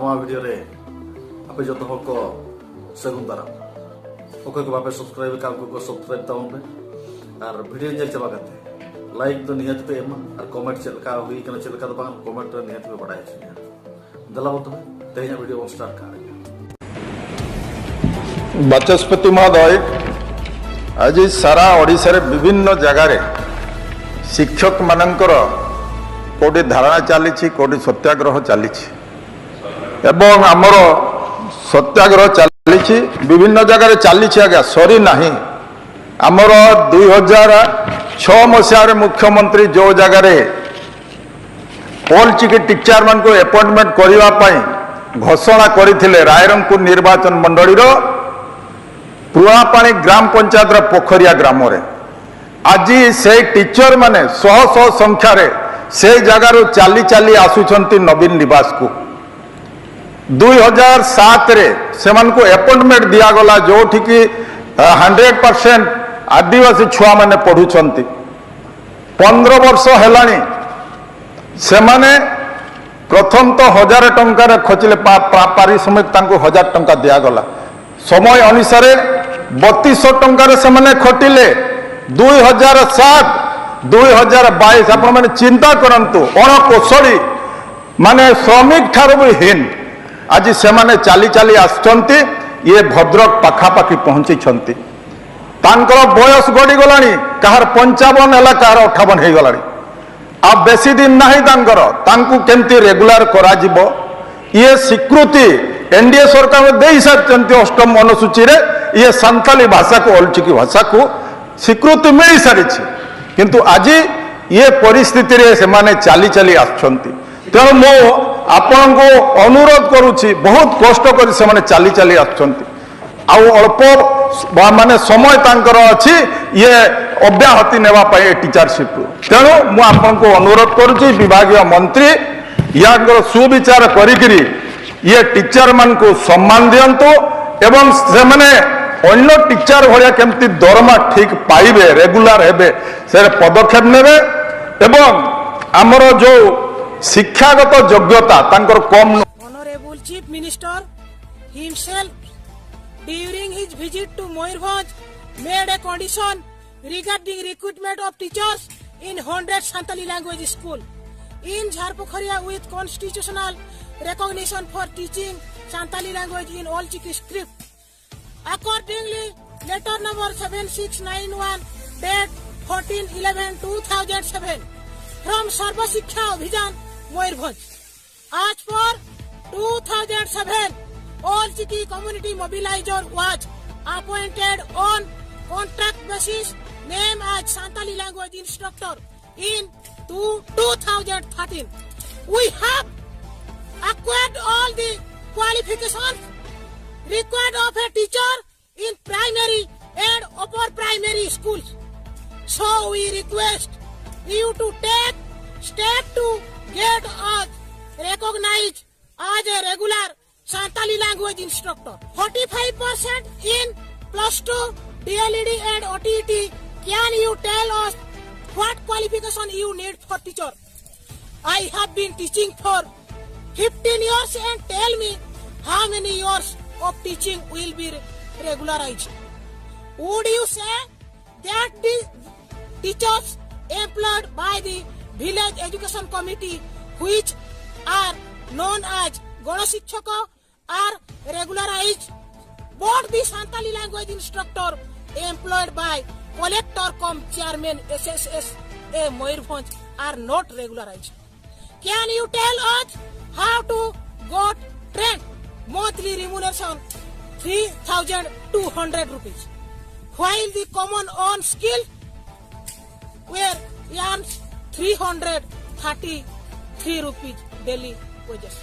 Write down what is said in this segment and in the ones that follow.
नवा वीडियो रे आपे जतो हर को सगुन दाराम ओके को बापे सब्सक्राइब का को सब्सक्राइब तावन पे और वीडियो नेल चबा करते लाइक तो निहत पे एमा और कमेंट चलका हुई कना चलका दो बांग कमेंट रे निहत पे बड़ाय छे दला बतो तेहेना वीडियो बन स्टार्ट कर। ବାଚସ୍ପତି ମହୋଦୟ, ଆଜି ସାରା ଓଡ଼ିଶାରେ ବିଭିନ୍ନ ଜାଗାରେ ଶିକ୍ଷକମାନଙ୍କର କେଉଁଠି ଧାରଣା ଚାଲିଛି, କେଉଁଠି ସତ୍ୟାଗ୍ରହ ଚାଲିଛି ଏବଂ ଆମର ସତ୍ୟାଗ୍ରହ ଚାଲିଛି ବିଭିନ୍ନ ଜାଗାରେ ଚାଲିଛି ଆଜ୍ଞା, ସରି ନାହିଁ। ଆମର 2006 ମସିହାରେ ମୁଖ୍ୟମନ୍ତ୍ରୀ ଯେଉଁ ଜାଗାରେ ଅଲଚିକି ଟିଚରମାନଙ୍କୁ ଆପଏଣ୍ଟମେଣ୍ଟ କରିବା ପାଇଁ ଘୋଷଣା କରିଥିଲେ, ରାଇରଙ୍ଗପୁର ନିର୍ବାଚନ ମଣ୍ଡଳୀର ପୁଆପାଣି ଗ୍ରାମ ପଞ୍ଚାୟତର ପୋଖରିଆ ଗ୍ରାମରେ ଆଜି ସେଇ ଟିଚର ମାନେ ଶହ ଶହ ସଂଖ୍ୟାରେ ସେଇ ଜାଗାରୁ ଚାଲି ଚାଲି ଆସୁଛନ୍ତି ନବୀନ ନିବାସକୁ। 2007ରେ ସେମାନଙ୍କୁ ଆପଏଣ୍ଟମେଣ୍ଟ ଦିଆଗଲା, ଯେଉଁଠିକି 100% ଆଦିବାସୀ ଛୁଆମାନେ ପଢ଼ୁଛନ୍ତି। 15 ବର୍ଷ ହେଲାଣି ସେମାନେ ପ୍ରଥମ ତ 1000 ଟଙ୍କାରେ ଖୋଜିଲେ, ପାରିଶ୍ରମିକ ତାଙ୍କୁ 1000 ଟଙ୍କା ଦିଆଗଲା। ସମୟ ଅନୁସାରେ 3200 ଟଙ୍କାରେ ସେମାନେ ଖଟିଲେ। 2007 2022 ଆପଣମାନେ ଚିନ୍ତା କରନ୍ତୁ, ଅଣକୋଶଳୀ ମାନେ ଶ୍ରମିକ ଠାରୁ ବି ହୀନ ଆଜି ସେମାନେ ଚାଲି ଚାଲି ଆସୁଛନ୍ତି। ଇଏ ଭଦ୍ରକ ପାଖାପାଖି ପହଞ୍ଚିଛନ୍ତି। ତାଙ୍କର ବୟସ ଗଡ଼ିଗଲାଣି, କାହାର 55 ହେଲା, କାହାର 58 ହେଇଗଲାଣି, ଆଉ ବେଶୀ ଦିନ ନାହିଁ ତାଙ୍କର। ତାଙ୍କୁ କେମିତି ରେଗୁଲାର କରାଯିବ, ଇଏ ସ୍ୱୀକୃତି ଏନଡିଏ ସରକାର ଦେଇ ସାରିଛନ୍ତି। ଅଷ୍ଟମ ଅନୁସୂଚୀରେ ଇଏ ସାନ୍ତାଳୀ ଭାଷାକୁ, ଅଲଚିକି ଭାଷାକୁ ସ୍ୱୀକୃତି ମିଳିସାରିଛି, କିନ୍ତୁ ଆଜି ଇଏ ପରିସ୍ଥିତିରେ ସେମାନେ ଚାଲି ଚାଲି ଆସୁଛନ୍ତି। ତେଣୁ ମୁଁ ଆପଣଙ୍କୁ ଅନୁରୋଧ କରୁଛି, ବହୁତ କଷ୍ଟ କରି ସେମାନେ ଚାଲି ଚାଲି ଆସୁଛନ୍ତି, ଆଉ ଅଳ୍ପ ମାନେ ସମୟ ତାଙ୍କର ଅଛି ଇଏ ଅବ୍ୟାହତି ନେବା ପାଇଁ ଏ ଟିଚରସିପ୍ରୁ। ତେଣୁ ମୁଁ ଆପଣଙ୍କୁ ଅନୁରୋଧ କରୁଛି, ବିଭାଗୀୟ ମନ୍ତ୍ରୀ ୟାଙ୍କର ସୁବିଚାର କରିକିରି ଇଏ ଟିଚରମାନଙ୍କୁ ସମ୍ମାନ ଦିଅନ୍ତୁ ଏବଂ ସେମାନେ ଅନ୍ୟ ଟିଚର ଭଳିଆ କେମିତି ଦରମା ଠିକ ପାଇବେ, ରେଗୁଲାର ହେବେ, ସେ ପଦକ୍ଷେପ ନେବେ। ଏବଂ ଆମର ଯୋଉ ଶିକ୍ଷାଗତ ଯୋଗ୍ୟତା ତାଙ୍କର କମ୍। Honorable Chief Minister himself during his visit to Mayurbhanj made a condition regarding recruitment of teachers in 100 Santali language school in Jharpokharia with constitutional recognition for teaching Santali language in Olchiki script. Accordingly, letter number 7691 date 14/11/2007 from Sarva Shiksha Abhijan Mayurbhanj. As per 2007, Olchiki Community Mobilizer was appointed on contract basis, name as Santali language instructor in 2013. We have acquired all the qualifications required of a teacher in primary and upper primary schools. So we request you to take step to get us recognized as a regular Santali language instructor. 45% in plus 2 DLED and OTET. Can you tell us what qualification you need for teacher? I have been teaching for 15 years and tell me how many years of teaching will be regularized. Would you say that the teachers employed by the village education committee, which are known as Gana Shikshaka, are regularized, but the Santali language instructor employed by collector cum chairman SSS A Mayurbhanj are not regularized? Can you tell us how to got trained? Monthly remuneration 3,200 rupees, while the common unskilled were earns 333 rupees daily wages.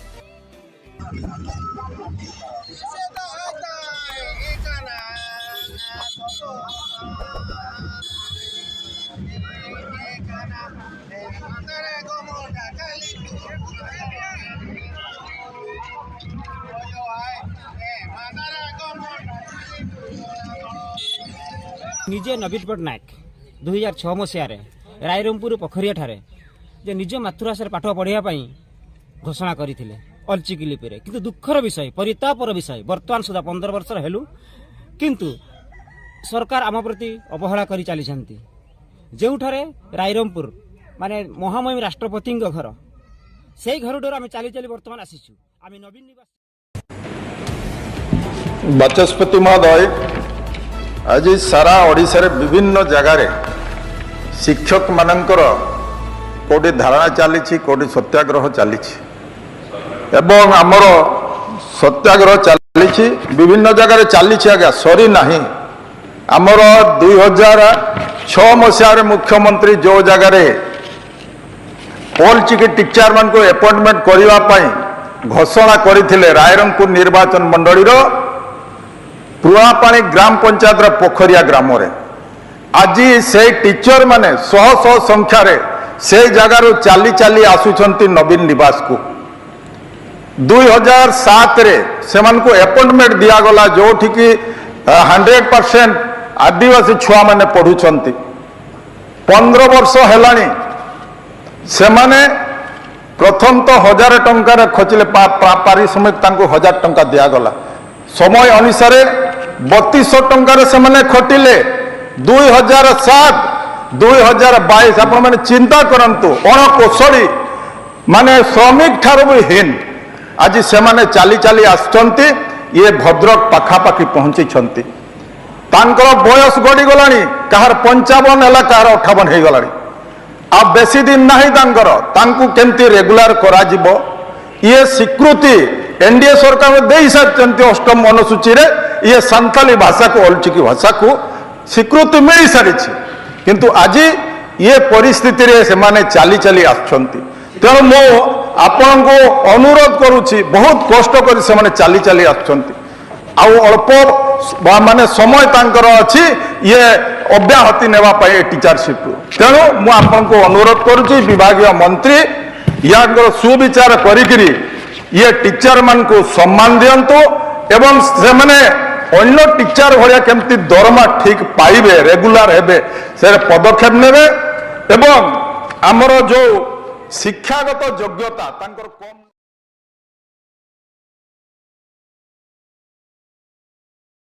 ନିଜେ ନବୀନ ପଟ୍ଟନାୟକ 2006 ମସିହାରେ ରାଇରଙ୍ଗପୁର ପୋଖରିଆଠାରେ ଯେ ନିଜ ମାତୃଭାଷାରେ ପାଠ ପଢ଼ିବା ପାଇଁ ଘୋଷଣା କରିଥିଲେ। ଅଲଚିକି ଲିପିରେ। କିନ୍ତୁ ଦୁଃଖର ବିଷୟ, ପରିତାପର ବିଷୟ, ବର୍ତ୍ତମାନ ସୁଦ୍ଧା 15 ବର୍ଷର ହେଲୁ, କିନ୍ତୁ ସରକାର ଆମ ପ୍ରତି ଅବହେଳା କରି ଚାଲିଛନ୍ତି। ଯେଉଁଠାରେ ରାଇରଙ୍ଗପୁର ମାନେ ମହାମହିମ ରାଷ୍ଟ୍ରପତିଙ୍କ ଘର, ସେଇ ଘରଠାରୁ ଆମେ ଚାଲି ଚାଲି ବର୍ତ୍ତମାନ ଆସିଛୁ ଆମେ ନବୀନ ନିବାସ। ବାଚସ୍ପତି ମହୋଦୟ, ଆଜି ସାରା ଓଡ଼ିଶାରେ ବିଭିନ୍ନ ଜାଗାରେ ଶିକ୍ଷକମାନଙ୍କର କେଉଁଠି ଧାରଣା ଚାଲିଛି, କେଉଁଠି ସତ୍ୟାଗ୍ରହ ଚାଲିଛି ଏବଂ ଆମର ସତ୍ୟାଗ୍ରହ ଚାଲିଛି, ବିଭିନ୍ନ ଜାଗାରେ ଚାଲିଛି ଆଜ୍ଞା, ସରି ନାହିଁ। ଆମର 2006 ମସିହାରେ ମୁଖ୍ୟମନ୍ତ୍ରୀ ଯେଉଁ ଜାଗାରେ ଅଲଚିକି ଟିଚରମାନଙ୍କୁ ଆପଏଣ୍ଟମେଣ୍ଟ କରିବା ପାଇଁ ଘୋଷଣା କରିଥିଲେ, ରାଇରଙ୍ଗପୁର ନିର୍ବାଚନ ମଣ୍ଡଳୀର ପୁରୁଣାପାଣି ଗ୍ରାମ ପଞ୍ଚାୟତର ପୋଖରିଆ ଗ୍ରାମରେ ଆଜି ସେଇ ଟିଚର ମାନେ ଶହ ଶହ ସଂଖ୍ୟାରେ ସେଇ ଜାଗାରୁ ଚାଲି ଚାଲି ଆସୁଛନ୍ତି ନବୀନ ନିବାସକୁ। 2007ରେ ସେମାନଙ୍କୁ ଆପଏଣ୍ଟମେଣ୍ଟ ଦିଆଗଲା, ଯେଉଁଠିକି 100% ଆଦିବାସୀ ଛୁଆମାନେ ପଢୁଛନ୍ତି। 15 ବର୍ଷ ହେଲାଣି, ସେମାନେ ପ୍ରଥମ ତ 1000 ଟଙ୍କାରେ ଖଟିଲେ, ପାରିଶ୍ରମିକ ତାଙ୍କୁ 1000 ଟଙ୍କା ଦିଆଗଲା। ସମୟ ଅନୁସାରେ 3200 ଟଙ୍କାରେ ସେମାନେ ଖଟିଲେ। 2007, 2022, ଆପଣମାନେ ଚିନ୍ତା କରନ୍ତୁ, ଅଣକୋଶଳୀ ମାନେ ଶ୍ରମିକ ଠାରୁ ବି ହୀନ ଆଜି ସେମାନେ ଚାଲି ଚାଲି ଆସୁଛନ୍ତି। ଇଏ ଭଦ୍ରକ ପାଖାପାଖି ପହଞ୍ଚିଛନ୍ତି। ତାଙ୍କର ବୟସ ଗଡ଼ିଗଲାଣି, କାହାର 55 ହେଲା, କାହାର 58 ହେଇଗଲାଣି, ଆଉ ବେଶୀ ଦିନ ନାହିଁ ତାଙ୍କର। ତାଙ୍କୁ କେମିତି ରେଗୁଲାର କରାଯିବ? ଇଏ ସ୍ୱୀକୃତି ଏନଡିଏ ସରକାର ଦେଇ ସାରିଛନ୍ତି। ଅଷ୍ଟମ ଅନୁସୂଚୀରେ ଇଏ ସାନ୍ତାଳୀ ଭାଷାକୁ, ଅଲଚିକି ଭାଷାକୁ ସ୍ୱୀକୃତି ମିଳିସାରିଛି। କିନ୍ତୁ ଆଜି ଇଏ ପରିସ୍ଥିତିରେ ସେମାନେ ଚାଲି ଚାଲି ଆସୁଛନ୍ତି। ତେଣୁ ମୁଁ ଆପଣଙ୍କୁ ଅନୁରୋଧ କରୁଛି, ବହୁତ କଷ୍ଟ କରି ସେମାନେ ଚାଲି ଚାଲି ଆସୁଛନ୍ତି, ଆଉ ଅଳ୍ପ ମାନେ ସମୟ ତାଙ୍କର ଅଛି ଇଏ ଅବ୍ୟାହତି ନେବା ପାଇଁ ଏ ଟିଚରସିପ୍ରୁ। ତେଣୁ ମୁଁ ଆପଣଙ୍କୁ ଅନୁରୋଧ କରୁଛି, ବିଭାଗୀୟ ମନ୍ତ୍ରୀ ୟାଙ୍କର ସୁବିଚାର କରିକିରି ଇଏ ଟିଚରମାନଙ୍କୁ ସମ୍ମାନ ଦିଅନ୍ତୁ ଏବଂ ସେମାନେ ଅନ୍ୟ ଟିଚର ଭଳିଆ କେମିତି ଦରମା ଠିକ ପାଇବେ, ରେଗୁଲାର ହେବେ, ସେ ପଦକ୍ଷେପ ନେବେ ଏବଂ ଆମର ଯୋଉ ଶିକ୍ଷାଗତ ଯୋଗ୍ୟତା ତାଙ୍କର କମ୍